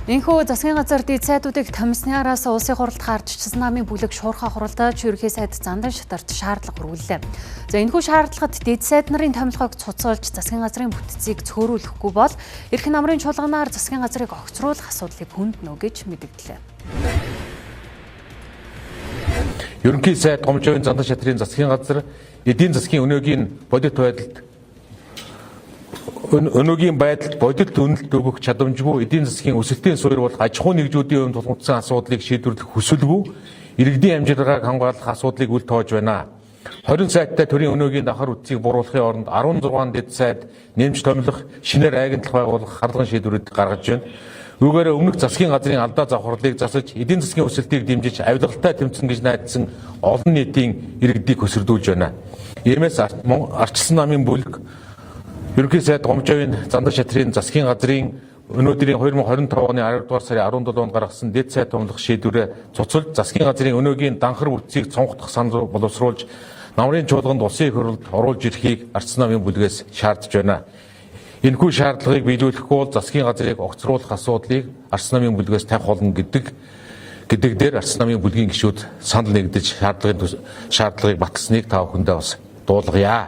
Энэхүү засгийн газар дэд сайдуудыг томилсны араас улсын хурлд гарч намын бүлэг шуурхай хуралдаач ерөнхий сайд Зандан шатарт шаардлага хүргэлээ. За, энэхүү шаардлагад дэд сайд нарын томилгоог цуцалж засгийн газрын бүтцийг цөөрүүлэхгүй бол эрх намрын чуулганаар засгийн газрыг огцруулах асуудлыг хүнднө гэж мэдгдлээ. Ерөнхий сайд Гомжоовын Зандан шатрын засгийн газар эдийн засгийн өнөөгийн бодит байдалд бодит үнэлт өгөх чадамжгүй, эдийн засгийн өсөлтийн суурь болох аж ахуйн нэгжүүдийн хувьд тулгамдсан асуудлыг шийдвэрлэх хүсэлгүй, иргэдийн амжиргааг хамгаалах асуудлыг үл тоож байна. 20 сайттай төрийн өнөөгийн давхар бүтцийг буруулахын оронд 16 дэд сайд нэмж томилох, шинээр агентлах байгуулах хардлагын шийдвэрүүд гаргаж байна. Үүгээрээ өмнөх засгийн газрын алдаа завхарлыг засаж, эдийн засгийн өсөлтийг дэмжиж, авилгалтай тэмцэнэ гэж найдсан олон нийтийн иргэдийг хөсөрдүүлж байна. Иймээс арчилсан намын бүлэг ерөнхий сайд Гомжоовын Зандан шатрын засгийн газрын өнөөдрийн 2025 оны 10 дугаар сарын 17-нд гаргасан дэд сайд томилох шийдвэрээ цуцалж, засгийн газрын өнөөгийн данхар бүтцийг цонхтох санал боловсруулж, намрын чуулганд улсын их хурлд оруулж ирэхийг арчсан намын бүлгээс шаардж байна. Энэхүү шаардлагыг биелүүлэхгүй бол засгийн газрыг огцруулах асуудлыг арчсан намын бүлгээс тавих болно гэдэг дээр арчсан намын бүлгийн гишүүд санал нэгдэж шаардлагыг баталсныг та бүхэндээ бас дуулгая.